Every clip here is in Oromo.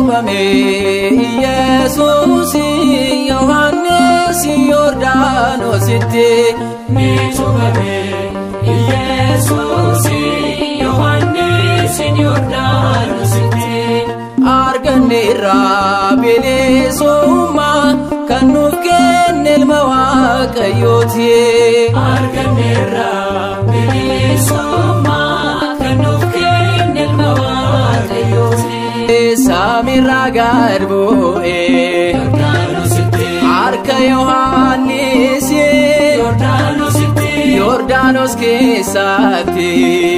cuuphame Yesuus Yohaannis Yordaanositti. Ni cuuphame Yesuus Yohaannis Yordaanositti. Arganneerra bilisummaa kan nuuf kenne ilma Waaqayyooti. Arganneerra bilisummaa kan nuuf kenne ilma Waaqayyooti. Samiirraa gad bu'ee Yordaanositti. Harka Yohaannis Yordaanositti. Yordaanos keessatti.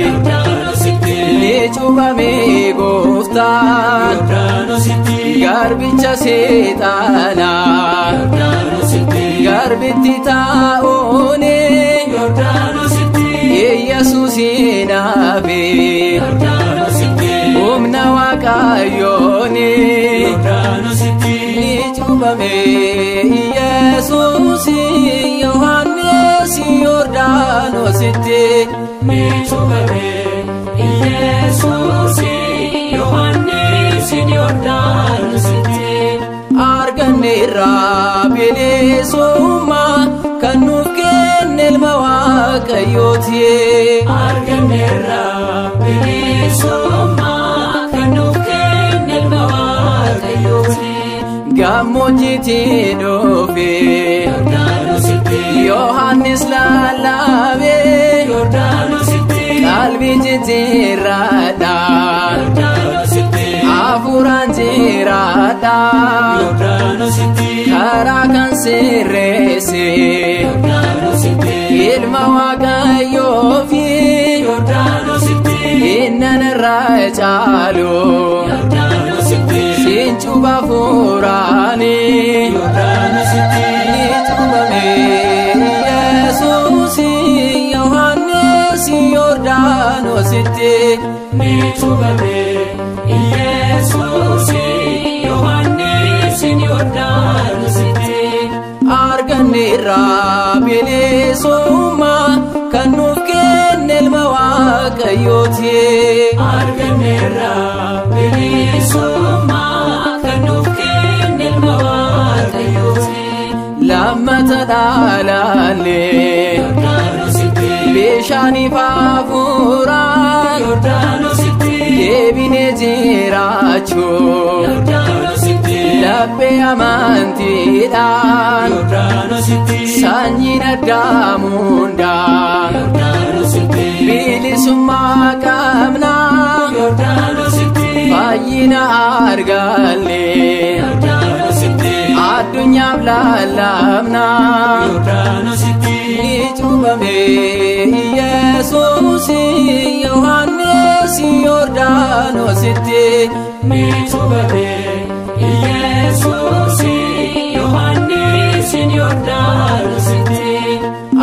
Yordaanositti. Ni cuuphame gooftaan Yordaanositti. Garbicha seexanaa Yordaanositti. Garbitti taa'uuni Yordaanositti. Yesuusin hafe Yordaanositti. Humna Waaqayyooni. Yordaanositti. Ni cuuphame Yesuus Yohaannis Yordaanositti. Ni cuuphame Yesuus Yohaannis Yordaanositti. Arganneerra bilisummaa kan nuuf kenne ilma Waaqayyooti. Arganneerra bilisummaa kan nuuf kenne ilma Waaqayyooti. Gammoojjiitti dhufe Yordaanositti. Yohaannis lallabe Yordaanositti. Qalbii jijjiirradha Yordaanositti. Hafuuraan jiraadha Yordaanositti. Karaa kan sirreesse Yordaanositti. Ilma Waaqayyoofi Yordaanositti. Innan irra caalu Yordaanositti. Siin cuupha hafuuraani. Yordaanositti. Ni cuuphame Yesuus Yohaannis Yordaanositti. Ni cuuphame Yesuus Yohaannis Yordaanositti. Arganneerra bilisummaa kan nuuf kenne ilma Waaqayyooti. Arganneerra bilisummaa kan nuuf kenne ilma Waaqayyooti. Lammata dhalanne Yordaanositti. Bishaaniif hafuuraan Yordaanositti. Deebinee jiraachuu Yordaanositti. Laphee amantiidhaan Yordaanositti. Sanyiin Addaam hundaa Yordaanositti. Bilisummaa qabna Yordaanositti. Fayyina arganne Yordaanositti. Addunyaaf lallabna. Yordaanositti. Ni cuuphame Yesuus Yohaannis Yordaanositti. Ni cuuphame Yesuus Yohaannis Yordaanositti.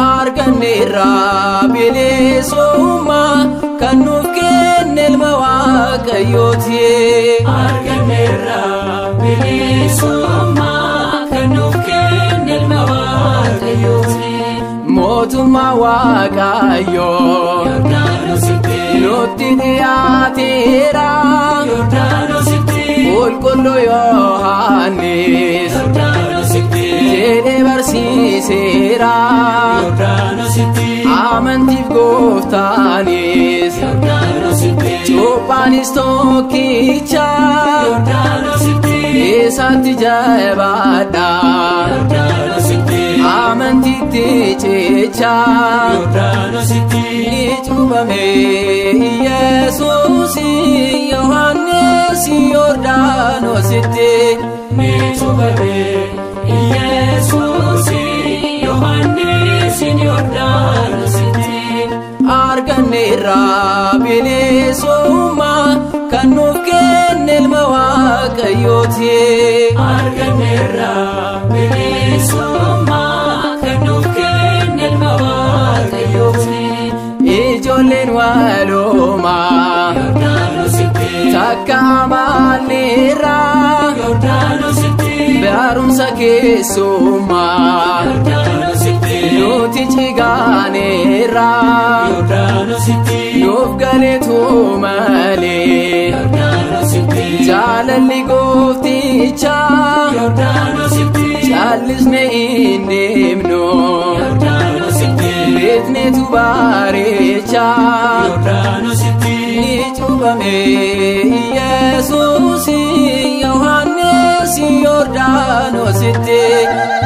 Arganneerra bilisummaa kan nuuf kenne ilma Waaqayyooti. Arganneerra bilisummaa kan nuuf kenne ilma Waaqayyooti. Mootummaa Waaqayyoo Yordaanositti. Nutti dhiyaateera. Yordaanositti. Qulqulluu Yohaannis Yordaanositti. Jedhee barsiiseera. Yordaanositti. Amantiif gooftaanis Yordaanositti. Cuuphaanis tokkicha Yordaanositti. Isatti jabaadha Yordaanositti. Amantiitti cicha Yordaanositti. Ni cuuphame Yesuus Yohaannis Yordaanositti. Ni cuuphame Yesuus Yohaannis Yordaanositti. Arganneerra bilisummaa kan nuuf kenne ilma Waaqayyooti. Arganneerra bilisummaa kan nuuf kenne ilma Waaqayyooti. Ijoolleen walumaa Yordaanositti. Takka amaalleerra Yordaanositti. Barumsa keessummaa Yordaanositti. Nuti cigaaneerra Yordaanositti. Nuuf galeetu malee Yordaanositti. Jaalalli gooftichaa Yordaanositti, callisne hin deemnu. Yordaanositti, Beeknetu bareechaa Yordaanositti, ni cuuphame Yesuus Yohaannis Yordaanositti.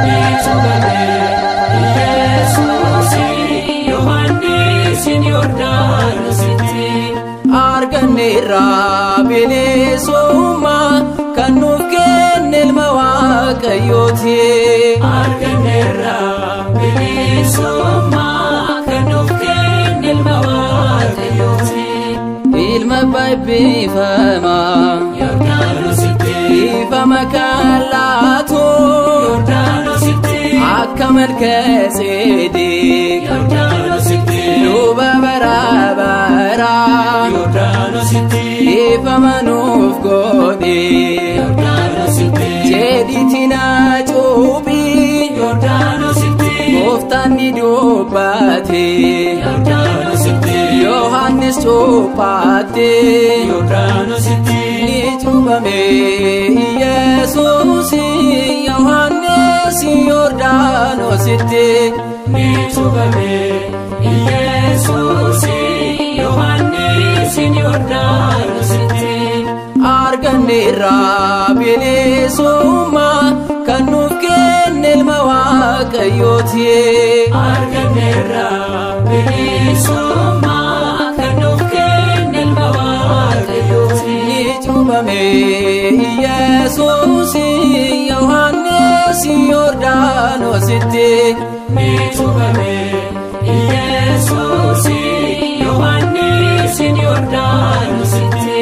Ni cuuphame Yesuus Yohaannis Yordaanositti. Arganneerraa bilisummaa kan nuuf kenne ilma Waaqayyooti. Arganneerra bilisummaa kan nuuf kenne ilma Waaqayyooti. Ilma eebbifamaa Yordaanositti, ifama kan laatu Yordaanositti, akka Malkaseedeq Yordaanositti, luba bara baraa Yordaanositti, ifama nuuf godhe. Yordaanositti, Jedhiitii na cuuphi Yordaanositti, gooftaan ni dubbate. Yordaanositti, Yohaannis cuuphaate Yordaanositti, ni cuuphame Yesuus Yohaannis Yordaanositti. Ni cuuphame Yesuus Yohaannis Yordaanositti. Arganneerraa bilisummaa kan nuuf kenne ilma Waaqayyooti. Arganneerra bilisummaa kan nuuf kenne ilma Waaqayyooti. Ni cuuphame Yesuus Yohaannis Yordaanositti. Ni cuuphame Yesuus Yohaannis Yordaanositti.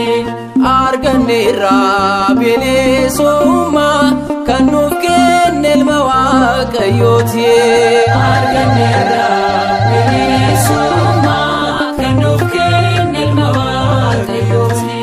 Arganneerraa bilisummaa kan nuuf kenne ilma Waaqayyooti. Arganneerra bilisummaa kan nuuf kenne ilma Waaqayyooti.